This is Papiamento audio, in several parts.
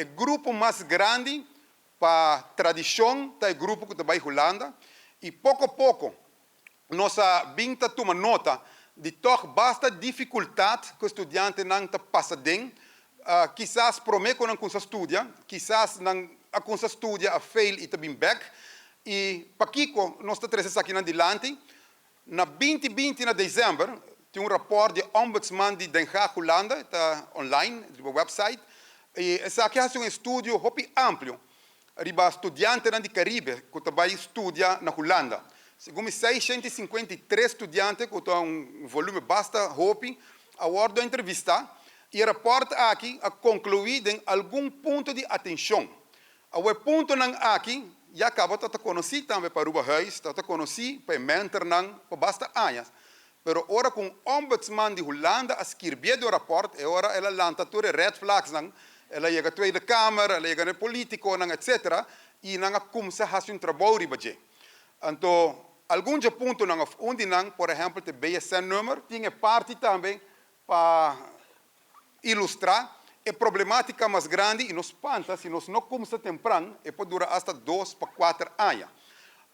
E grupo mas grandi pa tradishon ta e grupo ku ta bai Hulanda i poko poko nos a bin ta tuma nota di tòg basta difikultat ku e studiantenan ta pasa den. Kisas promé ku nan kumsa studia, kisas nan a kumsa studia, a fail i ta bin bèk. I pakiko nos ta trese esakinan dilanti? Na 2020 na desèmber tin un rapòrt di e Ombudsman di Den Haag, Hulanda, e ta online riba website, i esaki a hasi un estudio hopi amplio riba studiantenan di Karibe ku ta bai studia na Hulanda. Segun mi 653 studiante, ku ta un volume basta hopi, a wòrdu entrevistá i e rapòrt aki a konkluí den algun punto di atenshon. Awe puntonan aki ya kaba ta ta konosí tambe pa Aruba Huis, ta ta konosí pa e mentornan pa basta aña. Pero ora ku un ombudsman di Hulanda a skirbié den un rapòrt, e ora el a lanta tur e red flagsnan, el a yega Tweede Kamer, el a yega na e polítikonan, etcetera, i nan a kumsa hasi un trabou riba dje. Anto, algun dje puntonan òf un di nan, por ehèmpel, ta e BSN-nummer. Tin e parti tambe pa ilustrá e problemátika mas grandi i nos spanta si nos no kumsa tempran, e por dura asta 2 pa 4 aña.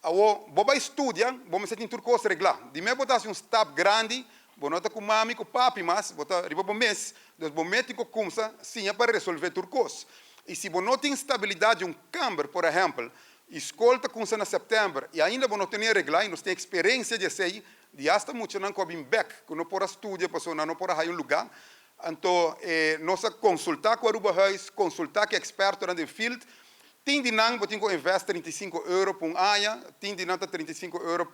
Awor, bo bai studia, bo mester tin tur kos reglá. Di mes bo ta hasi un stap grandi, bo no ta ku mami ku papi mas, bo ta riba bo mes, dus bo mes tin ku kumsa siña pa resolvé tur kos. I si bo no tin stabilidat di un kamber, por ehèmpel, i skol ta kumsa na sèptèmber i ainda bo no tene reglá i nos tin eksperensia di esei, di asta muchanan ku a bin bèk, ku no por a studia pasobra nan no por a haña un lugá. Anto nos a konsultá ku Aruba Huis, konsultá ku ekspertonan den field. Tin di nan bo tin ku invest €35 pa un aña, tin di nan ta €35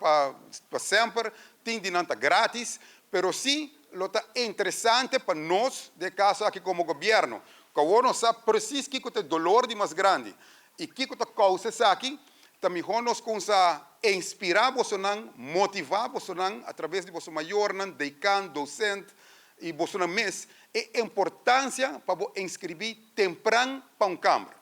pa semper, tin di nan ta gratis, pero sí lo ta interesante pa nos, den kaso aki komo gobièrnu, ku awor nos sa presis kiko ta e dolor di mas grandi i kiko ta kousa esaki, ta mihó nos kumsa inspirá bosonan, motivá bosonan atraves di boso mayornan, dekan, dosente i bosonan mes, e importansia pa bo inskribí tempran pa un kamber.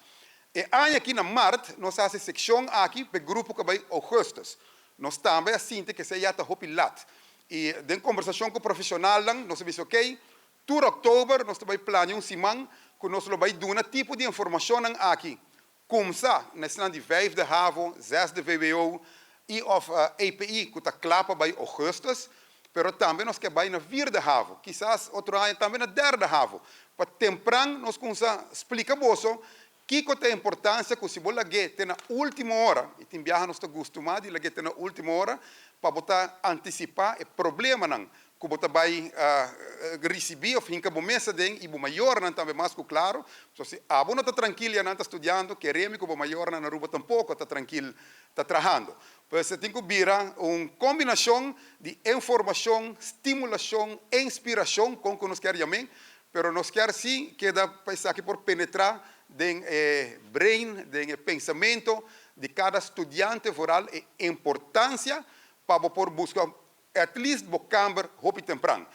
E aña aki na mart nos a hasi sekshon aki pa e grupo ku a bai ougùstùs. Nos tambe a sinti ku esei ya ta hopi lat. I den kombersashon ku profeshonalnan nos a bisa okey, tur òktober nos ta bai plania un siman ku nos lo bai duna tipo di informashonnan aki. Kumsa na esnan di vijfde havo, zesde VWO i òf EPI ku ta kla pa bai ougùstùs, pero tambe nos ke bai na vierde havo, kisas otro aña tambe na derde havo. Pa tempran nos kumsa splika boso kiko ta e importansia ku si bo lag'é te na último ora, i tin biaha nos ta gustumá di lag'é te na último ora, pa bo ta antisipá e problemanan ku bo ta bai risibí òf hinka bo mes aden i bo mayornan tambe mas ku klaro. So si abo no ta trankil ya nan ta studiando, kere mi ku bo mayornan na Aruba tampoko ta trankil ta trahando. Pues e tin ku bira un kombinashon di informashon, stimulashon, inspirashon, kon ku nos kier yam'é, pero nos kier sí keda pa esaki por penetrá den e brain, den e pensamentu di kada studiante, vooral e importansia pa bo por buska at least bo kamber hopi tempran.